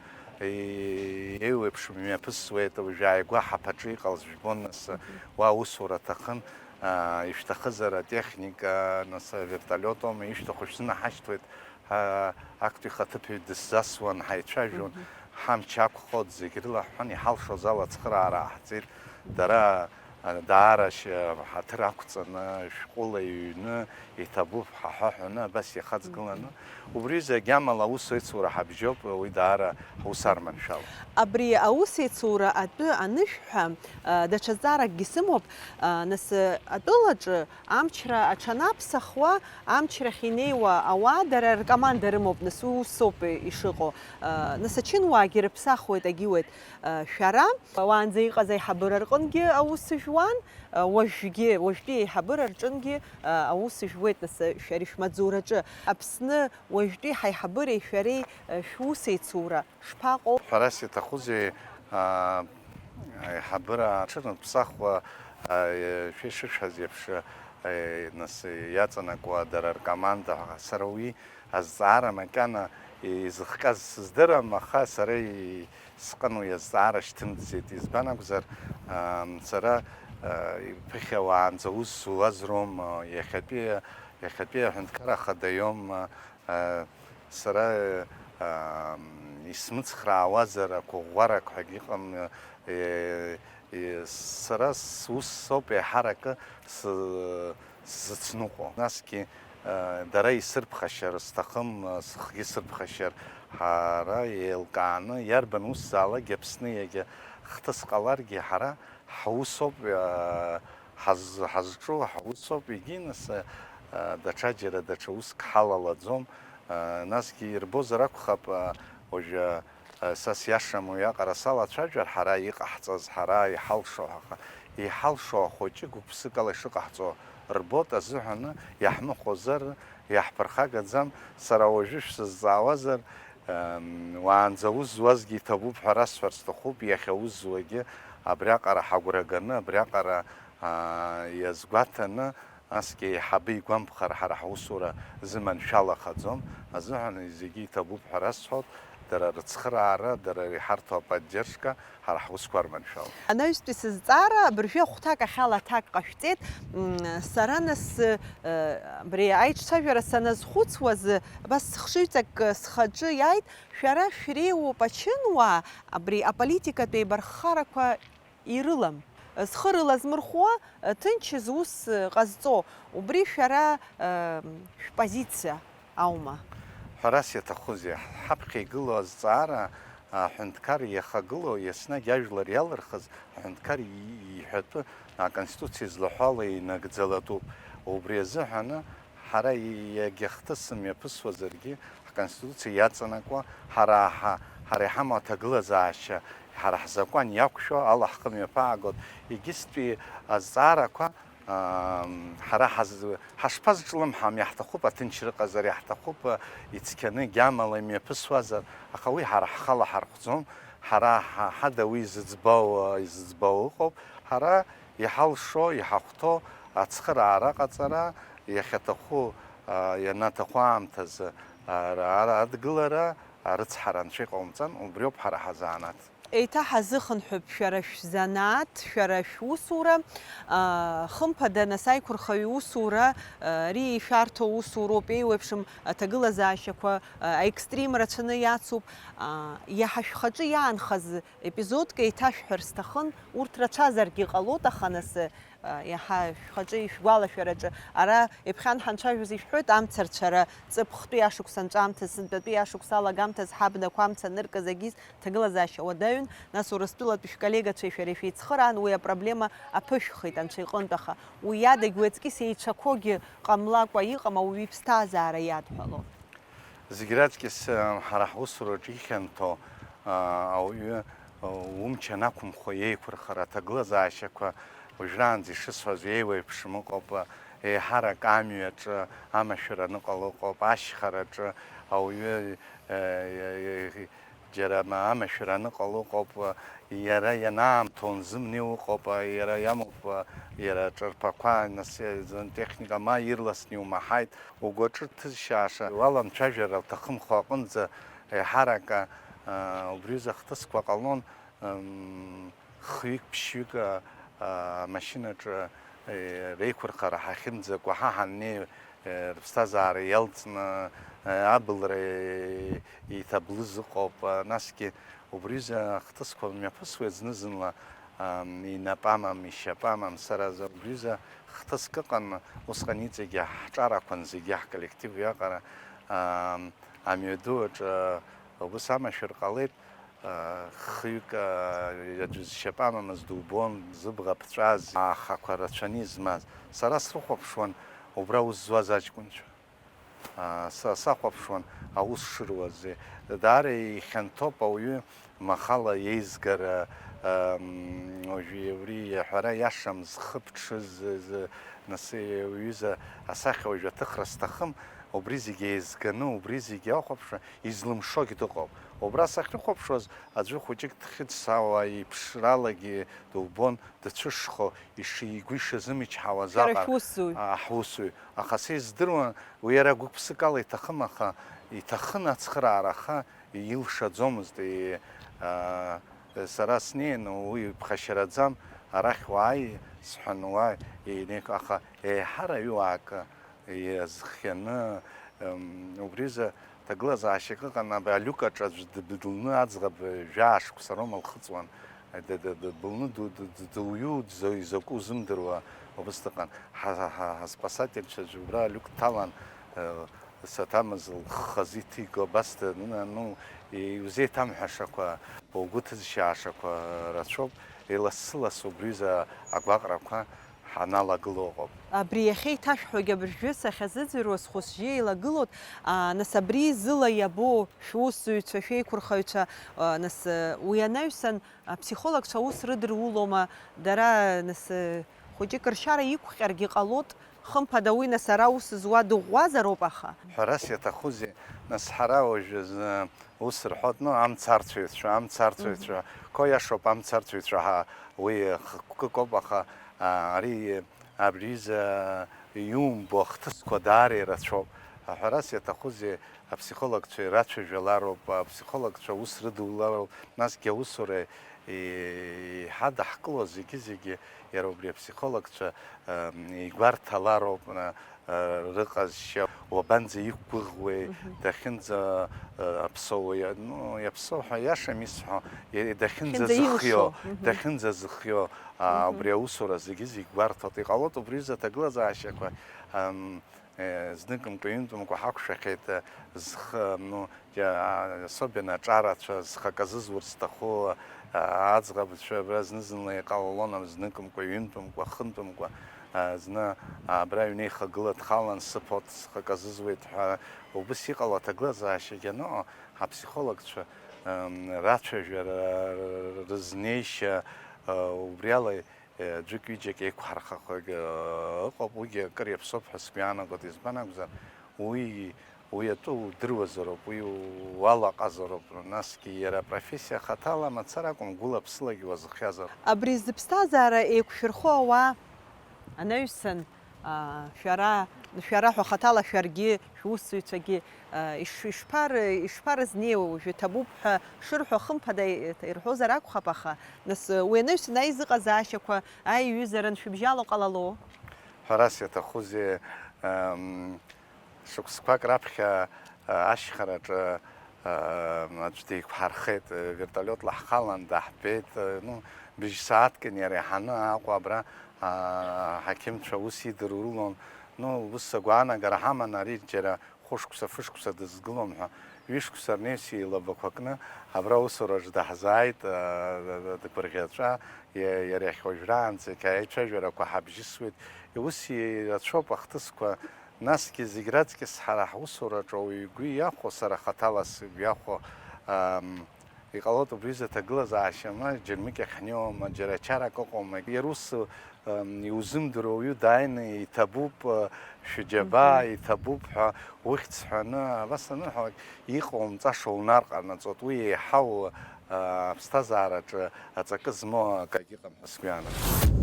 еиуеиԥшым имҩаԥысуеит, уажә ааигәа ҳаԥаҿы иҟалаз жәбон, нас, уа аусура аҭахын, аа, ишәҭахызар атехника, нас, авертолиот аума, ишәҭаху шәзынаҳашьҭуеит, аа, актәи хаҭыԥҩы дысзасуан, ҳаицәажәон, Мгм. ҳамч ақәхот, зегь рыла ҳҳәон, иҳалшоз ала ацхыраара ааҳҵеит, дара, а, даара шьа-, ҳаҭыр ақәҵаны, шәҟәыла иҩны, иҭабуп ҳәа ҳәа ҳәаны, абас иахаҵгыланы, Мгм. Убри зегь амала аус еицура ҳабжьоуп, уи даара ҳус арманшәалоуп. Абри аус еицура атәы анышәҳәа, а, даҽа зҵааракгьы сымоуп, а, нас, а, атәылаҿы амчра аҽанаԥсахуа, амчрахь инеиуа ауаа дара ркоманда рымоуп, нас уи усоуп ишыҟоу. А, нас ачынуаагьы рыԥсахуеит, агьиуеит. А, шәара уаанӡа иҟаз аиҳабыра рҟынгьы аус жәуан, а, уажәгьы, уажәтәи аиҳабыра рҿынгьы, а, аус жәуеит, нас, а, шәара шәмаҵзураҿы. Аԥсны уажәтәи ҳаиҳабыреи шәареи, а, шәус еицура шԥаҟоу? Ҳәарас иаҭахузеи, аа, аиҳабыра аҽырнапсахуа, аа, шәа ишышәҳәаз еиԥш, аа, нас иаҵанакуа дара ркоманда, сара уи азҵаара макьана изыхҟьаз сыздырам, аха сара и-, сҟын уи азҵаара шьҭымҵӡеит. Избан акәзар, аа, сара, аа, иԥыхьа уаанӡа аус зуаз роума, иахьатәи, иахьатәи аҳәынҭқар ахада иоума, Сара, исмыцхраауазар, ақәыӷәӷәарак ҳәагьы ыҟам, сара сус соуп еиҳаракы сзыцныҟәо. Насгьы дара исырԥхашьар сҭахым, сыхгьы сырԥхашьар, ҳара еилкааны, иарбан усзаалакгьы Аԥсны иагьа хҭыс ҟаларгьы, ҳара ҳусоуп, ҳаз-, ҳазҿу ҳусоуп, егьи нас, даҽаџьара даҽа уск ҳалалаӡом. Насгьы ирбозар акәхап, уажәы, са сиашам уиаҟара салацәажәар, ҳара иҟаҳҵаз, ҳара иҳалшо, ҳаха-, иҳалшо ахәыҷы гәык-ԥсыкала ишыҟаҳҵо рбот азыҳәаны, иаҳмыхәозар, иаҳԥырхагаӡам. Сара уажәы шәсызҵаауазар, Уаанӡа аус зуазгьы иҭабуп ҳәа расҳәар сҭахуп, иахьа аус зуагьы абриаҟара ҳагәра ганы, абриаҟара, аа, иазгәаҭаны, насгьы аиҳабы игәамԥхар ҳара ҳусура зыманшәалахаӡом азыҳәан зегьы иҭабуп ҳәа расҳәоит, дара рыцхыраара, дара иҳарҭо аподдержка, ҳара ҳусқәа рманшәалоуп. Анаҩстәи сызҵаара, абыржәы ахәҭак ахьала аҭак ҟашәҵеит. М, сара нас, э, абри аиҿцәажәара саназхәыцуаз, абас сыхшыҩҵак, э, схаҿы иааит, шәара шәреиуоуп ачынуаа, абри аполитикатә еибарххарақәа ирылам. Зхы рылазмырхәуа, э, ҭынч зус, э, ҟазҵо, убри шәара, э, шәпозициа аума? Ҳәарас иаҭахузеи, ҳаԥхьа игылоу азҵаара, аҳәынҭқар иахагылоу, еснагь ажәлар иалырхыз аҳәынҭқар и-, иҳәатәы, аконституциа злаҳәала инагӡалатәуп. Убри азыҳәаны ҳара и-, иагьа хҭыс мҩаԥысуазаргьы, ҳконституциа иаҵанакуа, ҳара ҳа-, ҳара иҳамоу аҭагылазаашьа, ҳара ҳзакәан иақәшәо ала ҳхы мҩаԥаагоит. Егьыстәи азҵаарақәа, Ам, ҳара ҳаз-, ҳашԥазҿлымҳам, иаҳҭахуп аҭынчра ыҟазар, иаҳҭахуп, а, ицқьаны гьамала имҩаԥысуазар, аха уи ҳара ҳхала ҳархәӡом, ҳара ҳа-, ҳада уи изыӡбауа, изыӡбауа ыҟоуп, ҳара иҳалшо, иҳахәҭоу ацхыраара ҟаҵара, Иахьаҭаху, а, ианаҭаху аамҭазы, а, ара адгылара, арыцҳара анцәа иҟаумҵан, убриоуп ҳара ҳазанааҭ. Еиҭаҳазыхынҳәып шәара шәзанааҭ, шәара шәусура, а, хымԥада, нас аиқәырхаҩ иусура, а, ари ишәарҭоу усуроуп, еиуеиԥшым аҭагылазаашьақәа, а, аекстрим рацәаны иацуп, а, иаҳа шәхаҿы иаанхаз епизодк еиҭашәҳәар сҭахын, урҭ рацәазаргьы ҟалоит, аха нас, а, иаҳа шәхаҿы ишәгәалашәараҿы ара иԥхьан ҳанцәажәоз ишәҳәоит, амца рцәара, ҵыԥхтәи ашықәс анҵәамҭаз, сынтәатәи ашықәс алагамҭаз ҳабнақәа амца аныркыз агьиз ҭагылазаашьа уадаҩын, нас Урыстәылатәи шәколлегацәеи шәареи шәеицхыраан уи апроблема аԥышәхеит Анцәа иҟынтә, аха уи адагь уи аҵкьыс еицәақәогьы ҟамлакәа иҟам ауаҩы иԥсҭазаара иадҳәалон. Зегь раҵкьыс, ҳара ҳусураҿы ихьанҭоу, ауаҩы, умч анақәымхо иеиқәырхара аҭагылазаашьақәа уажәраанӡа ишысҳәаз еиуеиԥшым ыҟоуп, еиҳарак амҩаҿы амашәыр аныҟало ыҟоуп, ашьхараҿы ауаҩы, џьара ма-, амашәыр аныҟало ыҟоуп, иара ианаамҭоу нзымнеиуа ыҟоуп, иара иамоуп, иара аҿарԥақәа, нас, техника ма ирласны иумаҳаит, угәаҿы ҭызшьааша, уаламцәажәар уҭахымхо аҟынӡа, еиҳарак, а, убри рзы ахҭысқәа ҟалон, м, хҩык-ԥшьҩык, а, а, амашьынаҿы, е, реиқәырхара ҳахьымӡакәа, ҳа ҳаннеи, э, рыԥсҭазаара иалҵны, э, абылра, э, иҭаблыз ыҟоуп. Э, насгьы убри рзы ахҭысқәа мҩаԥысуеит зны-зынла, ам, инапы амам, ишьапы амам. Сара за-, убри рзы хҭыск ыҟан, усҟан иҵегьы ҳҿарақәан зегьы ҳколлектив уиаҟара, ам, амҩаду аҿы убыс амашәыр ҟалеит. Хҩык, аӡәы зшьапы амамыз дубон, зыбӷа ԥҵәаз, аахақәа рацәаны измаз. Сара срыхәаԥшуан, убра аус зуаз аҷкәынцәа. Са сахәаԥшуан аус шыруаз. Даара ихьанҭоуп ауаҩы махала иеизгара, уажәы абри иаҳәара иашам, зхы ԥҽыз, нас уҩыза асахьа уажәы аҭыхра сҭахым, убри зегьы еизганы, убри зегьы ахәаԥшуа, излымшогь дыҟоуп. Убра сахьрыхәаԥшуаз, аӡәы хәыҷык дхьыӡсаауа, иԥшралагьы дубон, дцәышхо, иши-, игәы ишазымчҳауаз. Шәара аҟара, шәусзуҩ? А, ҳусзуҩ. Аха са издыруан, уи иара гәык-ԥсыкала иҭахым, аха иҭахын ацхыраара, аха илшаӡомызт. И, а, сара снеин, уи ԥхашьараӡам, арахь уааи, сҳәан, уааи, еинеик-, аха еиҳараҩы уаакы. Иазхианы, м, убри рзы ҭагылазаашьак ыҟан, абри алиук аҿы аӡә дыбылны аӡӷаб жәаа шықәса роума лхыҵуан, д-, д-, дыбылны ду-, д-, д-, дыҩу, дзо-, изакәу узымдыруа убыс дыҟан. Ҳа-, ҳа-, ҳа-, ҳаспасательцәа аӡә убра алиук дҭалан, э, саҭамыз лхазы иҭиго абас данына, ну, иузеиҭамҳәашақәа, угәы ҭызшьаашақәа рацәоуп, еилассы-лассы убри рзы агәаҟрақәа ҳаналагыло ыҟоуп. Абри иахьа иҭашәҳәогьы абыржәы сахьазыӡырҩуа схәы-сжьы еилагылоит, аа, нас абри зыла иабо шәусзуҩцәа, шәеиқәырхаҩцәа, аа, нас, уи анаҩсан аԥсихологцәа аус рыдырулома, дара, нас, хәыҷык ршьара иқәҟьаргьы ҟалоит, хымԥада уи, нас, ара аус зуа дыӷәӷәазароуп, аха. Ҳәарас иаҭахузеи, нас, ҳара уажәы зны Ус рҳәоит, ну, амцарцәаҩцәа, амцарцәаҩцәа. Мгм. Қәа иашоуп, амцарцәаҩцәа ҳәа уи хықәкык ауп, аха, а, ари, абри изы иумбо ахҭысқәа даара ирацәоуп. Ҳәарас иаҭахузеи, аԥсихологцәа ирацәажәалароуп, аԥсихологцәа ус рыдулароуп, насгьы аусура еиҳадаҳкыло зегьы-зегьы иара убри аԥсихологцәа, ам, игәарҭалароуп, а, рыҟазшьа, уабанӡа иқәгәыӷуеи, Мгм. дахьынӡа, э, аԥсоу, иа-, ну, иаԥсоу ҳәа иашам исҳәо, и-, дахьынӡа Дахьынӡа зыхио, илшо, мгм. дахьынӡа зыхио, а, Мгм. убри аусура зегьы-зегь гәарҭоит. Иҟалоит убри рзы аҭагылазаашьақәа, ам, э, зныкымкәа-ҩынтәымкәа ҳақәшәахьеит, э, зхы, ну, Особенно аҿарацәа, зхы акы азызурц зҭаху, а, аӡӷабцәа абра зны-зынла иҟалалон, зныкымкәа, ҩынтәымкәа, хынтәымкәа, а, зны абра аҩны ихагыла дхалан, сыԥоит, зхы акы азызуеит ҳәа, убыс иҟало аҭагылазаашьагьы аныҟоу, аԥсихологцәа, м, рацәажәара, рызнеишьа, а, убриала Аӡәык-ҩыџьак еиқәҳархахогьы ыҟоуп, уигьы акыр иаԥсоуп ҳәа сгәы иаанагоит, избан акәзар, уи, уи атәы удыруазароуп, уи уалаҟазароуп, насгьы иара апрофессиа ахаҭала мацара акәым, гәыла-ԥсылагьы уазыхиазароуп. Абри зыԥсҭазаара еиқәшәырхо ауаа анаҩсан, аа, шәара Шәара ҳәа хаҭала шәаргьы, шәусзуҩцәагьы, а, иш-, ишԥар-, ишԥарызнеиуа уажәы, ҭабуп ҳәа шырҳәо, хымԥада, ирҳәозар акәхап, аха, нас, уи анаҩсан аизыҟазаашьақәа аиҩызара аншәыбжьало ҟалало? Ҳәарас иаҭахузеи, ам, шықәсқәак раԥхьа, а, ашьхараҿы, а, аӡә деиқәҳархеит, а, вертолиотла ҳхалан, даҳбеит, а, ну, быжь сааҭк иара иҳаны Аҟәа абра, а, аҳақьымцәа аус идырулон. Ну, ус агәаанагара ҳаман, ари џьара хәышықәса, фышықәса дызгылом ҳәа, ҩышықәса рнеис еилабақәа кны абра аусураҿ даҳзааит, а, дгәырӷьаҵәа, иа-, иара иахьа уажәраанӡагь аицәажәарақәа ҳабжьысуеит. Ус ирацәоуп ахҭысқәа, насгьы зегь раҵкьыс ҳара ҳусураҿы ауаҩы игәы иахәо, сара хаҭала сгәы иахәо, ам, иҟалоит убри изы аҭагылазаашьа, ма џьармыкьахь ҳнеиуама, џьара ачарак ыҟоума, иара ус, ам, иузымдыруа уаҩы дааины иҭабуп, а, шәыџьабаа, Мгм. Иҭабуп ҳәа ухьӡ ҳәаны, абас аныҳәалак, иҟоумҵаша унарҟанаҵоит, уи еиҳау, а, аԥсҭазаараҿы аҵакы змоу акагьы ыҟам ҳәа сгәы иаанагоит.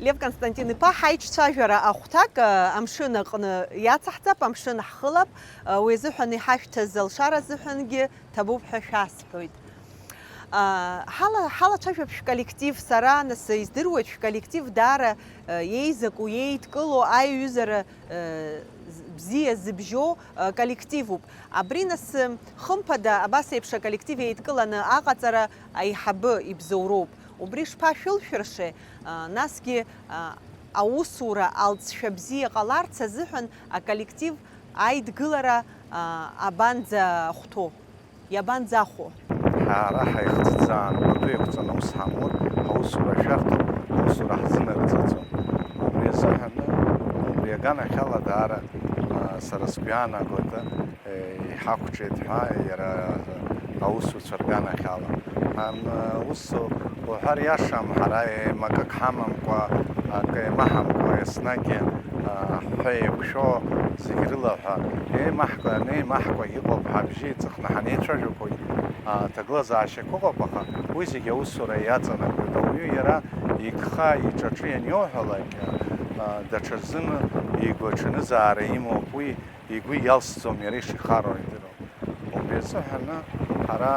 Лев Константин-иԥа, ҳаиҿцәажәара ахәҭак, а, амшын аҟны иацаҳҵап, амшын ҳхылап, а, уи азыҳәан иҳашәҭаз алшара азыҳәангьы ҭабуп ҳәа шәасҳәоит. А, ҳала-, ҳалацәажәап шәколлектив, сара, нас, издыруеит, шәколлектив даара, а, еизаку, еидкыло, аиҩызара, а, з-, бзиа зыбжьоу, а, коллективуп. Абри, нас, хымԥада, абас еиԥш аколлектив еидкыланы аҟаҵара аиҳабы ибзоуроуп. Убри шԥашәылшәыршеи? А, насгьы, а, аусура алҵшәа бзиа ҟаларц азыҳәан аколлектив аидгылара, а, абанӡахәҭоу, иабанӡахәо? Ҳара ҳаихӡыӡаан, пату еиқәҵаны аус ҳамур, ҳаусура шәарҭоуп, аусура ҳзынагӡаӡом. Убри азыҳәан, убри аганахьала даара, а, сара сгәы иаанагоит, а, иҳақәҿиеит ҳәа иара аусуцәа рганахьала. Ан, ус уҳәар иашам, ҳара еимакык ҳамамкәа, акы еимаҳамкәа, еснагь, а, ҳҳәа еиқәшәо зегь рыла ҳәа еимаҳкәа, анеимаҳкәа иҟоуп, ҳабжьы еиҵыхны ҳанеицәажәақәоит, а, аҭагылазаашьақәа ыҟоуп, аха уи зегь аусура иаҵанакуеит. Ауаҩы иара игха, иҿаҿы ианиоуҳәалак, а, даҽаӡәзын игәаҽанызаара имоуп, уи игәы иалсӡом иара ишихароу идыруа. Убри азыҳәаны ҳара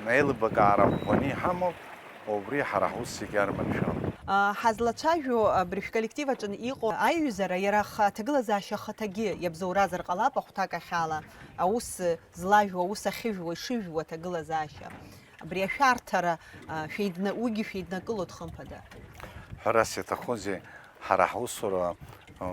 аилыбакаара ӷәӷәаны иҳамоуп, убри ҳара ҳус зегьы арманшәалоуп. А, ҳазлацәажәо абри шәколлектив аҿы иҟоу аиҩызара иара аха-, аҭагылазаашьа ахаҭагьы иабзоуразар ҟалап, ахәҭак ахьала аус злажәуа, аус ахьыжәуа, ишыжәуа аҭагылазаашьа. Абри ашәарҭара, а, шәеидна-, уигьы шәеиднакылоит, хымԥада. Ҳәарас иаҭахузеи, ҳара ҳусура, а,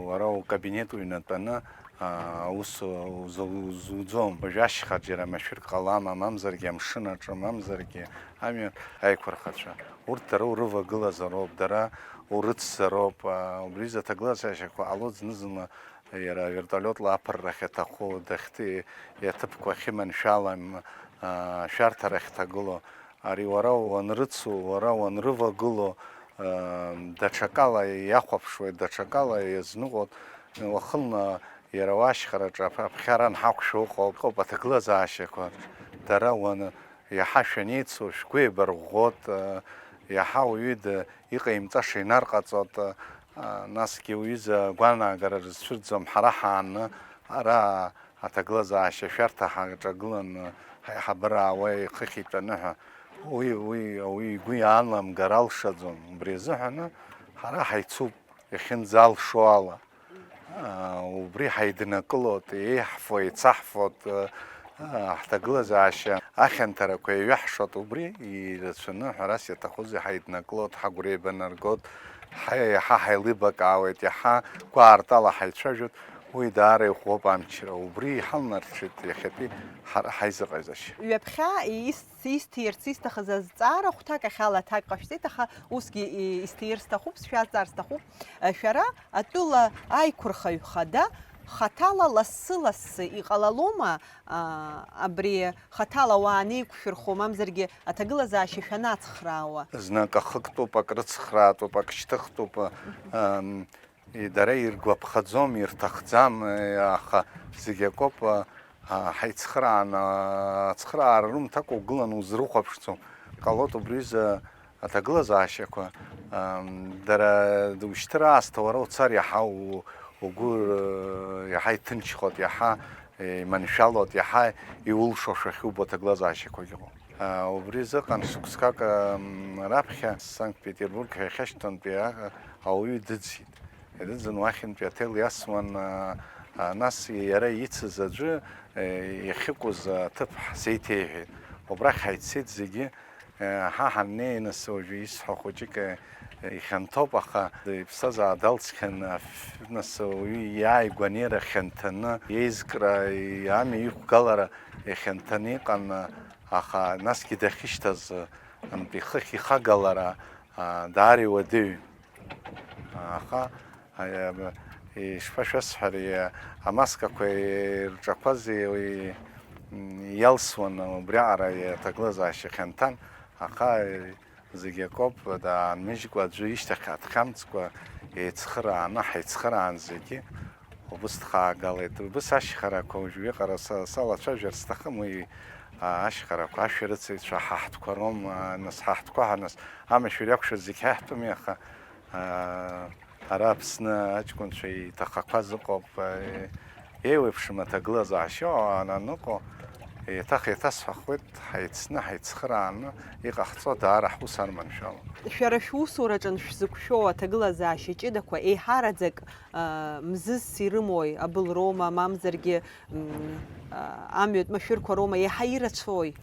уара укабинет уҩнатәаны, а, аус узу-, узуӡом. Уажә ашьха џьара машәырк ҟалама, мамзаргьы амшын аҿы, мамзаргьы амҩа аиқәырхацәа. Урҭ дара урывагылазароуп, дара урыцзароуп. А, убри изы аҭагылазаашьақәа ҟало зны-зынла иара авертолиотла аԥырра ахьаҭаху, дахьҭи-, иаҭыԥқәа ахьыманшәалам, а, ашәарҭара ахьҭагылоу, ари уара уанрыцу, уара уанрывагыло, а, даҽакала иахәаԥшуеит, даҽакала иазныҟәоит. Уахынла иара уашьхараҿы аԥ-, аԥхьара анҳақәшәо ыҟоуп, ыҟоуп аҭагылазаашьақәа, дара уан-, иаҳа шәанеицу шәгәы еибарӷәӷәоит, а, иаҳа уаҩы д-, иҟаимҵаша инарҟаҵоит, а, насгьы уҩыза агәаанагара рызцәырӡом, ҳара ҳааны, ара аҭагылазаашьа шәарҭа ҳаҿагыланы, ҳаиҳабыра аауа ихыхь итәаны ҳәа, уи, уи ауаҩы игәы иаанамгар алшаӡом. Убри азыҳәаны ҳара ҳаицуп, иахьынӡалшо ала. Аа, убри ҳаиднакылоит, еиҳфо, еицаҳфоит, аа, ҳҭагылазаашьа ахьанҭарақәа еиҩаҳшоит, убри ирацәаны, ҳәарас иаҭахузеи, ҳаиднакылоит, ҳагәра еибанаргоит, ҳа-, иаҳа ҳаилибакаауеит, иаҳа гәаартала ҳаицәажәоит, уи даара иӷәӷәоуп амчра, убри иҳалнарԥшит иахьатәи ҳара ҳаизыҟазашьа. Ҩаԥхьа ис-, исҭиирц исҭахыз азҵаара хәҭак ахьала аҭак ҟашәҵеит, аха усгьы и-, исҭиир сҭахуп, сшәазҵаар сҭахуп. Шәара атәыла аиқәырхаҩ хада хаҭала лассы-лассы иҟалалома, а, абри хаҭала ауаа анеиқәшәырхо, мамзаргьы аҭагылазаашьа шәанацхраауа? Зны акы ахыктәуп, акрыцхраатәуп, ак шьҭыхтәуп, ам, и-, дара иргәаԥхаӡом, ирҭахӡам, э, аха зегь акоуп, а, а, ҳаицхраан, а, ацхыраара рымҭакәа угыланы узрыхәаԥшӡом. Ҟалоит убри изы Аҭагылазаашьақәа, ам, дара ушьҭыр аасҭа уара уцар иаҳа у-, угәы, ы, иаҳа иҭынчхоит, иаҳа, э, иманшәалоит, иаҳа иулшошәа ахьубо аҭагылазаашьақәагь ыҟоуп. А, убри азыҟан шықәсқак, ам, раԥхьа Санкт-Петербург ҳәа иахьашьҭоуантәи а-, ауаҩы дыӡит. Идыӡын уахьынтәи аҭел иасуан, а, а, нас иара ицыз аӡәы, э, иахьыкәыз аҭыԥ ҳзеиҭеиҳәеит. Убрахь ҳаиццеит зегьы, э, ҳа ҳаннеи, нас уажәы исҳәо хәыҷык, э, ихьанҭоуп, аха иԥсҭазаара далҵхьан, аф-, нас уаҩы иааигәа анеира хьанҭаны, иеизкра, амҩа иқәгалара ихьанҭаны иҟан, аха насгьы дахьышьҭаз, антәи ихыхь ихагалара, а, даара иуадаҩын. Аха, а, ишԥашәасҳәари, амаскақәа ирҿақәази уи, м, иалсуан убриаҟара аҭагылазаашьа хьанҭан, аха, зегь акоуп, даанмыжькәа, аӡәы ишьҭахь дхьамҵкәа, еицхырааны, ҳаицхыраан зегьы, убыс дхаагалеит. Убыс ашьхарақәа уажәы иҟара са-, салацәажәар сҭахым, уи, а, ашьхарақәа, ашәарыцаҩцәа, ҳа ҳтәқәа роума, нас ҳа ҳтәқәа ҳа, нас амашәыр иакәшаз зегь ҳаиҳәтәыми, аха, а, ара Аԥсны аҷкәынцәа иҭахақәаз ыҟоуп, а, еиуеиԥшым аҭагылазаашьа ананыҟоу, еиҭах еиҭасҳәахуеит, ҳаицны, ҳаицхырааны иҟаҳҵо даара ҳус арманшәалоуп. Шәара шәусураҿы аншәзықәшәо аҭагылазаашьа ҷыдақәа еиҳараӡак, а, мзызс ирымои, абылроума, мамзаргьы, м, а, амҩатә машәырқәа роума еиҳа ирацәои?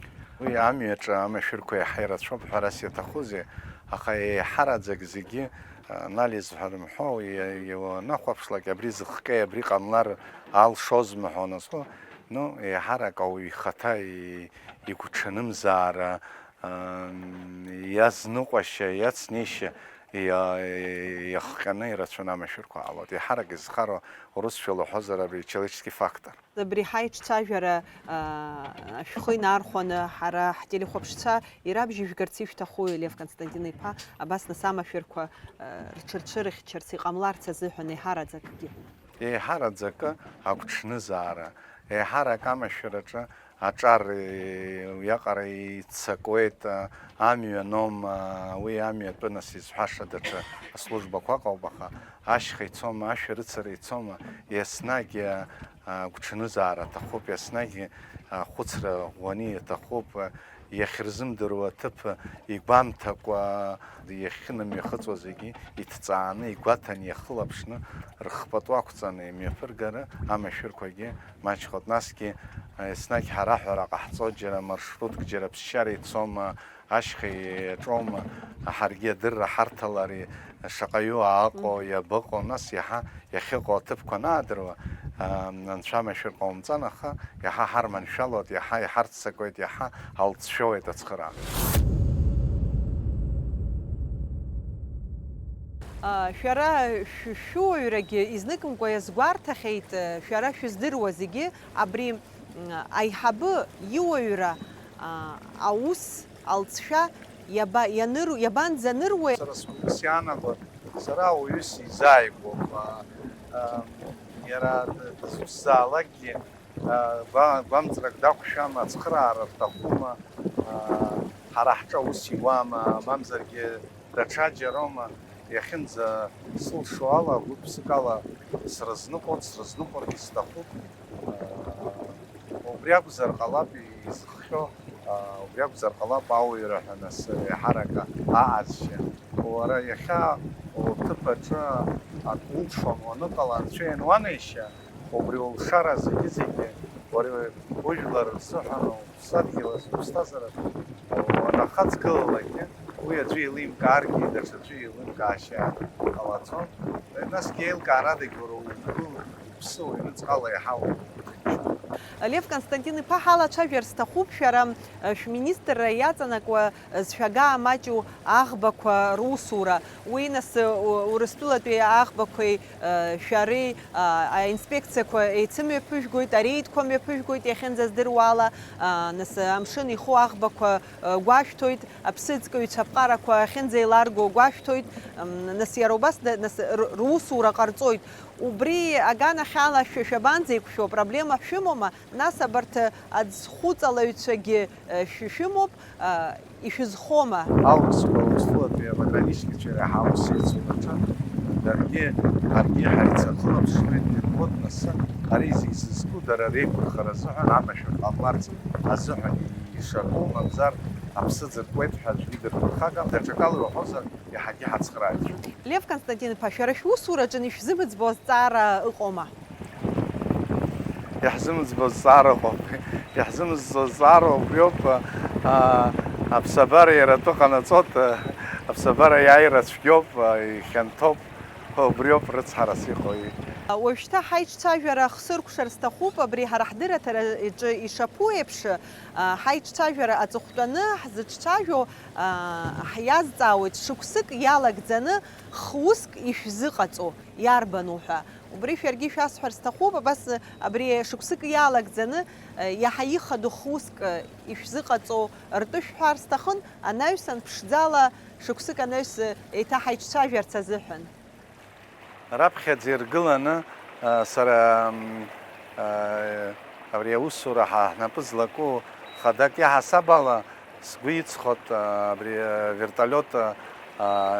Уи амҩаҿы амашәырқәа еиҳа ирацәоуп, ҳәарас иаҭахузеи, аха еиҳараӡак зегьы, а, анализ ҳәа рымҳәо, уи, уи уанахәаԥшлак, абри зыхҟьеи, абри ҟамлар алшозма ҳәа уаназхәо, ну, еиҳарак ауаҩ ихаҭа и-, игәҽанымзаара, ам, иазныҟәашьа, иацнеишьа иа-, иахҟьаны ирацәаны амашәырқәа ҟалоит. Еиҳарак изхароу урысшәала уҳәозар, абри человеческий фактор. Абри ҳаиҿцәажәара, а, шәхы инархәаны, ҳара ҳтелехәаԥшцәа ирабжьыжәгарц ишәҭахуи, Лев Константин-иԥа, абас нас амашәырқәа, а, рҽырцәырыхьчарц, иҟамларц азыҳәан еиҳараӡакгьы? Еиҳараӡакы агәҽнызаара, еиҳарак амашәыраҿы аҿар, е, уиаҟара иццакуеит, а, амҩа аноума, уи амҩа атәы нас изҳәаша даҽа аслужбақәа ыҟоуп, аха ашьха ицома, ашәарыцара ицома, еснагь, а, агәҽанызаара аҭахуп, еснагь, а, ахәыцра ӷәӷәаны иаҭахуп, а, иахьырзымдыруа аҭыԥ игәамҭакәа, иахьынымҩахыҵуа зегьы иҭҵааны, игәаҭаны, иахылаԥшны, рыхпату ақәҵаны имҩаԥыргара амашәырқәагьы маҷхоит. Насгьы, а, еснагь ҳара аҳәара ҟаҳҵоит, џьара маршрутк, џьара ԥсшьара ицома, ашьха иаҿоума, ҳаргьы адырра ҳарҭалар, шаҟаҩы ааҟоу, мгм, иабыҟоу, нас иаҳа иахьыҟоу аҭыԥқәа анаадыруа, а, анцәа амашәыр ҟаумҵан, аха иаҳа ҳарманшәалоит, иаҳа иҳарццакуеит, иаҳа алҵшәоуеит ацхыраара. А, шәара шә-, шәуаҩрагьы изныкымкәа иазгәарҭахьеит, шәара шәыздыруа зегьы абри, м, аиҳабы иуаҩра, а, аус алҵшәа иаба-, ианыру-, иабанӡаныруеи? Сара сгәы сиаанагоит, сара ауаҩы сизааигәоуп, а, а, иара д-, дызусҭзаалакгьы, а, гәа-, гәамҵрак дақәшәама, ацхыраара рҭахума, а, ҳара ҳҿы аус иуама, мамзаргьы даҽаџьароума, иахьынӡа сылшо ала, гәык-ԥсык ала срызныҟәон, срызныҟәаргьы сҭахуп. Убри акәзар ҟалап изыхҟьо, убри акәзар ҟалап ауаҩра ҳәа нас еиҳарак аҟазшьа. Уара иахьа уҭыԥ аҿы ак улшон уаныҟала, анцәа иануанаишьа, убри улшара зегьы-зегьы уара ужәлар рзыҳәан уԥсадгьыл азы уԥсҭазаара уанахаҵгылалакгьы, уи аӡәы еилимкааргьы, даҽаӡәы еилымкаашьа ҟалаӡом. Насгьы еилкаарадагь уара угәы уԥсы уҩныҵҟала иаҳауеит. Лев Константин-иԥа, ҳалацәажәар сҭахуп шәара, э, шәминистрра иаҵанакуа, э, зшәага амаҷу аӷбақәа русура. Уи нас, э, у-, Урыстәылатәи аӷбақәеи, э, шәареи, а, аинспекциақәа еицымҩаԥыжәгоит, ареидқәа мҩаԥыжәгоит иахьынӡаздыруа ала, а, нас, э, амшын иху аӷбақәа, э, гәашәҭоит, аԥсыӡкыҩцәа аԥҟарақәа ахьынӡеиларго гәашәҭоит, м, нас иара убас да-, нас р-, русура ҟарҵоит. Убри аганахьала шәа шәабанӡеиқәшәо, проблема шәымоума? Нас абарҭ аӡхәыҵалаҩцәагьы, э, шәы-, шәымоуп, э, ишәызхома? Аурысқәа Урыстәылатәи апограничникцәа иреиҳау аусеицураҿы даргьы, ҳаргьы ҳаицахылаԥшуеит, ирбоит нас ари зегь зызку дара реиқәырхара азыҳәан амашәыр ҟамларц азыҳәан ишаку, мамзар аԥсыӡ ркуеит ҳәа аӡәгьы дырԥырхагам, даҽакала иуҳәозар, иаҳагьы ҳацхрааит. Лев Константин-иԥа, шәара шәусураҿы ишәзымыӡбо азҵаара ыҟоума? Иаҳзымыӡбо зҵаара ыҟоуп. Иаҳзымыӡбо зҵаара убриоуп, аа, аԥсабара иара атәы ҟанаҵоит, аԥсабара иааира цәгьоуп, ихьанҭоуп, убриоуп рыцҳарас иҟоу. Уажәшьҭа ҳаиҿцәажәара хсыркәшар сҭахуп, абри ҳара ҳдырраҭара иҿы ишаԥу еиԥш, ҳаиҿцәажәара аҵыхәтәаны ҳзыҿцәажәо, ҳиазҵаауеит шықәсык иалагӡаны х-уск ишәзыҟаҵо иарбану ҳәа. Убри шәаргьы шәасҳәар сҭахуп, абас абри шықәсык иалагӡаны, иаҳа ихадоу х-уск ишәзыҟаҵо ртәы шәҳәар сҭахын, анаҩсан ԥшӡала шықәсык анаҩс еиҭа ҳаиҿцәажәарц азыҳәан. Раԥхьаӡа иргыланы, сара, абри аусура ҳа ҳнапы злаку хадак иаҳасаб ала, сгәы иҵхоит, абри авертолиот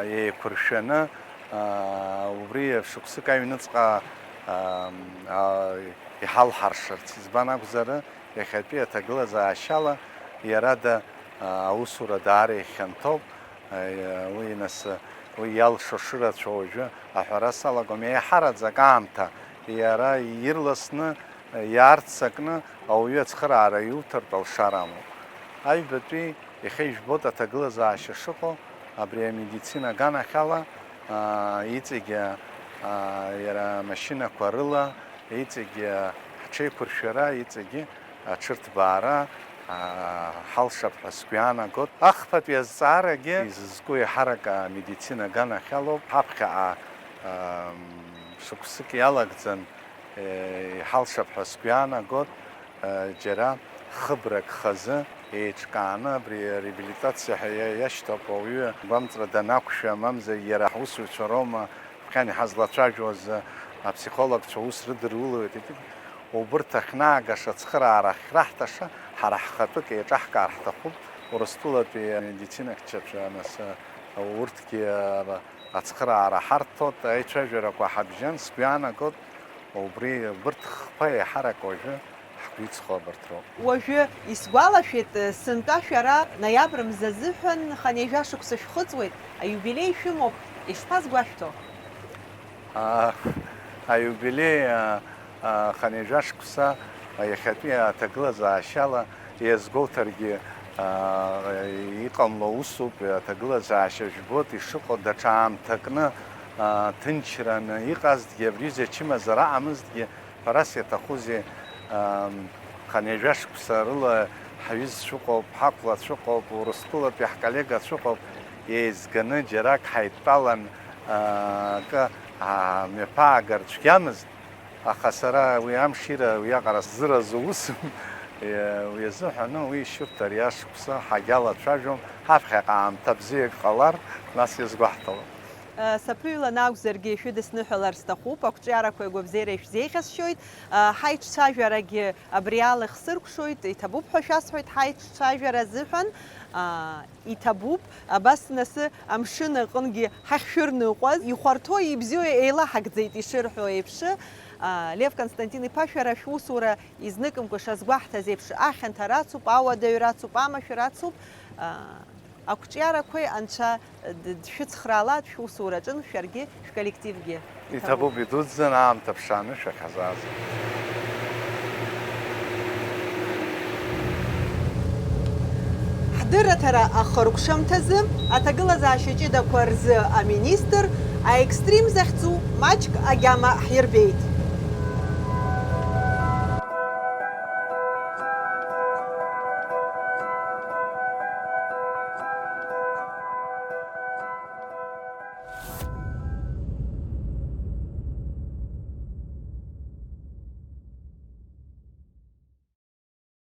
еиқәыршәаны, убри шықәсык аҩныҵҟа иҳалҳаршарц. Избан акәзар, иахьатәи аҭагылазаашьала иара да, аусура даара ихьанҭоуп. Уи, нас, уи иалшо шырацәоу уажәы аҳәара салагом, еиҳараӡак аамҭа иара ирласны, иаарццакны ауаҩы ацхыраара иуҭартә алшара амоуп. Аҩбатәи иахьа ижәбоит аҭагылазаашьа шыҟоу, абри амедицина аганахьала, аа, иҵегьы, аа, иара амашьынақәа рыла, иҵегьы ҳҽеиқәыршәара, иҵегьы аҽырҭбаара, аа, ҳалшап ҳәа сгәы иаанагоит. Ахԥатәи азҵаарагьы изызку еиҳарак амедицина аганахьалоуп. Ҳаԥхьаҟа, аа, шықәсык иалагӡан, е, иҳалшап ҳәа сгәы иаанагоит. Е, џьара хыбрак хазы еиҿкааны абри ареабилитациа ҳәа иа-, иашьҭоуп ауаҩы, гәамҵра данақәшәа, мамзар иара ҳусуҩцәа роума, ԥхьан иҳазлацәажәоз, аԥсихологцәа ус рыдырулоит, итәит. Убырҭ ахьнаагаша ацхыраара ахьраҳҭаша, ҳара ҳхатәык еиҿаҳкаар ҳҭахуп, Урыстәылатәи амедицинахьчацәа, нас, урҭгьы ацхыраара ҳарҭоит, аицәажәарақәа ҳабжьан, сгәы иаанагоит, убри, убырҭ хԥа еиҳарак уажәы ҳгәы иҵхо абарҭ роуп. Уажәы исгәалашәеит, сынтәа шәара ноиабр мза азыҳәан хынҩажәа шықәса шәхыҵуеит, аиубилеи шәымоуп, ишԥазгәашәҭо? Аа, аиубилеи, аа, аа, хынҩажәа шықәса, иахьатәи аҭагылазаашьала иазгәоуҭаргьы, аа, иҟамло усуп, аҭагылазаашьа жәбоит ишыҟоу, даҽа аамҭакны, аа, ҭынчраны иҟазҭгьы, абри ҩыза ачымазара аҟамызҭгьы, ҳәарас иаҭахузеи, аа, хынҩажәа шықәса рыла ҳҩызцәа ыҟоуп, ҳақәлацәа ыҟоуп, Урыстәылатәи ҳколлегацәа ыҟоуп, еизганы џьарак ҳаидтәалан, аа, акы, аа, мҩаԥаагар цәгьамызт, аха сара уи амшира уиаҟара сзыразу усым, уи азыҳәан уи шьырҭ ари ашықәса ҳагьалацәажәом, ҳаԥхьаҟа аамҭа бзиак ҟалар, нас иазгәаҳҭалап. Саԥыҩлан акәзаргьы шәыдысныҳәалар сҭахуп, ақәҿиарақәеи агәабзиареи шәзеиӷьасшьоит, ҳаиҿцәажәарагьы абри ала ихсыркәшоит, иҭабуп ҳәа шәасҳәоит ҳаиҿцәажәара азыҳәан. Иҭабуп, абас нас амшын аҟынгьы ҳахьшәырныҟәаз, ихәарҭоу ибзиоу еилаҳагӡеит ишырҳәо еиԥш. Лев Константин-иԥа, шәара шәусура изныкымкәа шазгәаҳҭаз еиԥш, ахьанҭа рацуп, ауадаҩра ацуп, амашәыр ацуп. Ақәҿиарақәеи Анцәа д-, дшәыцхраалааит шәусураҿын шәаргьы, шәколлективгьы. Иҭабуп, идуӡӡан аамҭа ԥшааны шәахьазааз. Ҳдырраҭара ахыркәшамҭазы аҭагылазаашьа ҷыдақәа рзы аминистр аекстрим захьӡу маҷк агьама ҳирбеит.